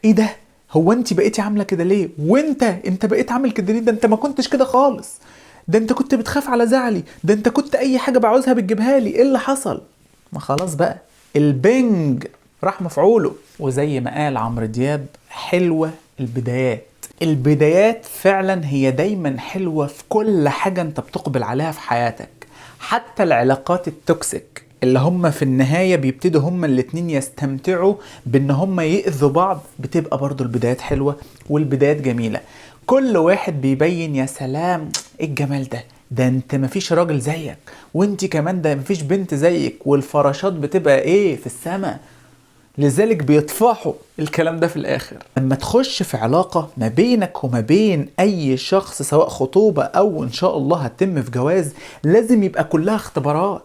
ايه ده؟ هو انت بقيتي عامله كده ليه؟ وانت بقيت عامل كده ليه؟ ده انت ما كنتش كده خالص، ده انت كنت بتخاف على زعلي، ده انت كنت اي حاجة بعوزها بتجيبها لي، ايه اللي حصل؟ ما خلاص بقى، البنج راح مفعوله. وزي ما قال عمرو دياب، حلوة البدايات. البدايات فعلا هي دايما حلوة في كل حاجة انت بتقبل عليها في حياتك، حتى العلاقات ال toxic اللي هم في النهاية بيبتدوا هم الاتنين يستمتعوا بان هم يأذوا بعض، بتبقى برضو البدايات حلوة والبدايات جميلة. كل واحد بيبين يا سلام ايه الجمال ده، ده انت مفيش راجل زيك، وانت كمان ده مفيش بنت زيك، والفراشات بتبقى ايه في السماء. لذلك بيطفحوا الكلام ده في الآخر. لما تخش في علاقة ما بينك وما بين أي شخص، سواء خطوبة أو إن شاء الله هتتم في جواز، لازم يبقى كلها اختبارات.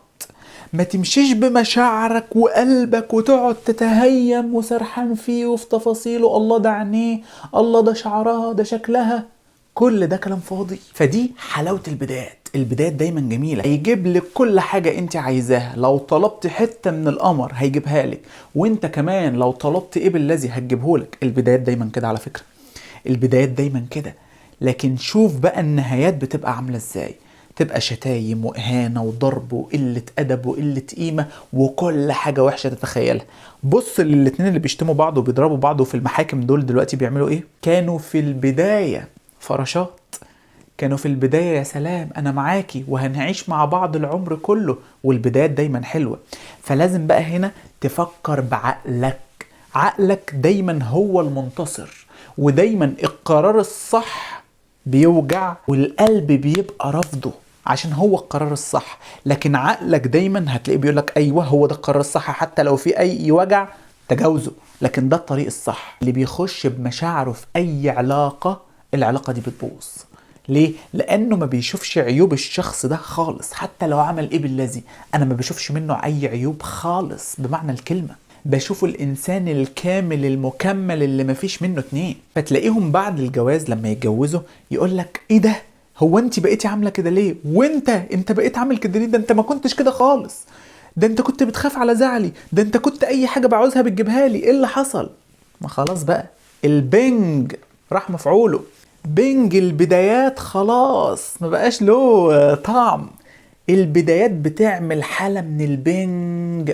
ما تمشيش بمشاعرك وقلبك وتقعد تتهيم وسرحان فيه وفي تفاصيله، الله ده عينيه، الله ده شعرها، ده شكلها، كل ده كلام فاضي. فدي حلاوة البدايات. البدايات دايما جميلة، هيجيب لك كل حاجة انت عايزاها. لو طلبت حتة من القمر هيجيبها لك، وانت كمان لو طلبت ايه بالذي هتجيبهولك. البدايات دايما كده على فكرة، البدايات دايما كده. لكن شوف بقى النهايات بتبقى عاملة ازاي، تبقى شتايم وإهانة وضرب وقلة أدب وقلة قيمة وكل حاجة وحشة تتخيلها. بص للاتنين اللي بيشتموا بعض وبيضربوا بعض وفي المحاكم دول دلوقتي بيعملوا ايه؟ كانوا في البداية فراشات، كانوا في البداية يا سلام أنا معاكي وهنعيش مع بعض العمر كله، والبدايات دايما حلوة. فلازم بقى هنا تفكر بعقلك، عقلك دايما هو المنتصر، ودايما القرار الصح بيوجع والقلب بيبقى رافضه عشان هو القرار الصح، لكن عقلك دايما هتلاقيه بيقولك أيوه هو ده القرار الصح، حتى لو في أي وجع تجاوزه، لكن ده الطريق الصح. اللي بيخش بمشاعره في أي علاقة، العلاقة دي بتبوظ. ليه؟ لأنه ما بيشوفش عيوب الشخص ده خالص، حتى لو عمل إيه بالذي، أنا ما بشوفش منه أي عيوب خالص بمعنى الكلمة، بشوفه الإنسان الكامل المكمل اللي ما فيش منه اتنين. فتلاقيهم بعد الجواز لما يتجوزوا يقولك إيه ده؟ هو أنت بقيتي عاملة كده ليه؟ وأنت بقيت عامل كده ليه؟ ده أنت ما كنتش كده خالص، ده أنت كنت بتخاف على زعلي، ده أنت كنت أي حاجة بعوزها بتجيبها لي، إيه اللي حصل؟ ما خلاص بقى، البنج راح مفعوله، بنج البدايات خلاص ما بقاش له طعم. البدايات بتعمل حالة من البنج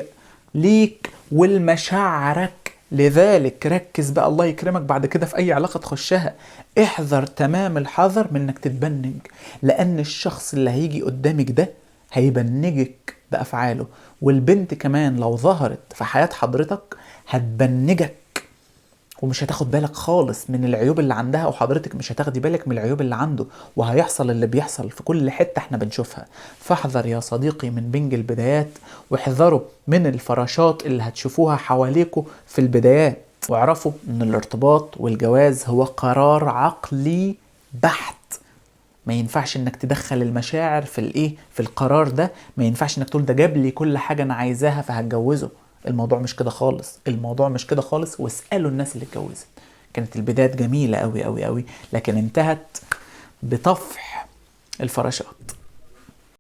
ليك والمشاعرك. لذلك ركز بقى الله يكرمك بعد كده في أي علاقة تخشها، احذر تمام الحذر من انك تتبنج، لأن الشخص اللي هيجي قدامك ده هيبنجك بأفعاله، والبنت كمان لو ظهرت في حياة حضرتك هتبنجك، ومش هتاخد بالك خالص من العيوب اللي عندها، وحضرتك مش هتاخدي بالك من العيوب اللي عنده، وهيحصل اللي بيحصل في كل حتة احنا بنشوفها. فاحذر يا صديقي من بنج البدايات، واحذروا من الفراشات اللي هتشوفوها حواليكوا في البدايات، واعرفوا ان الارتباط والجواز هو قرار عقلي بحت. ما ينفعش انك تدخل المشاعر في الايه، في القرار ده. ما ينفعش انك تقول ده جاب لي كل حاجة انا عايزاها فهتجوزه. الموضوع مش كده خالص، الموضوع مش كده خالص. واسألوا الناس اللي اتجوزت، كانت البدايات جميلة قوي قوي قوي، لكن انتهت بطفح الفراشات.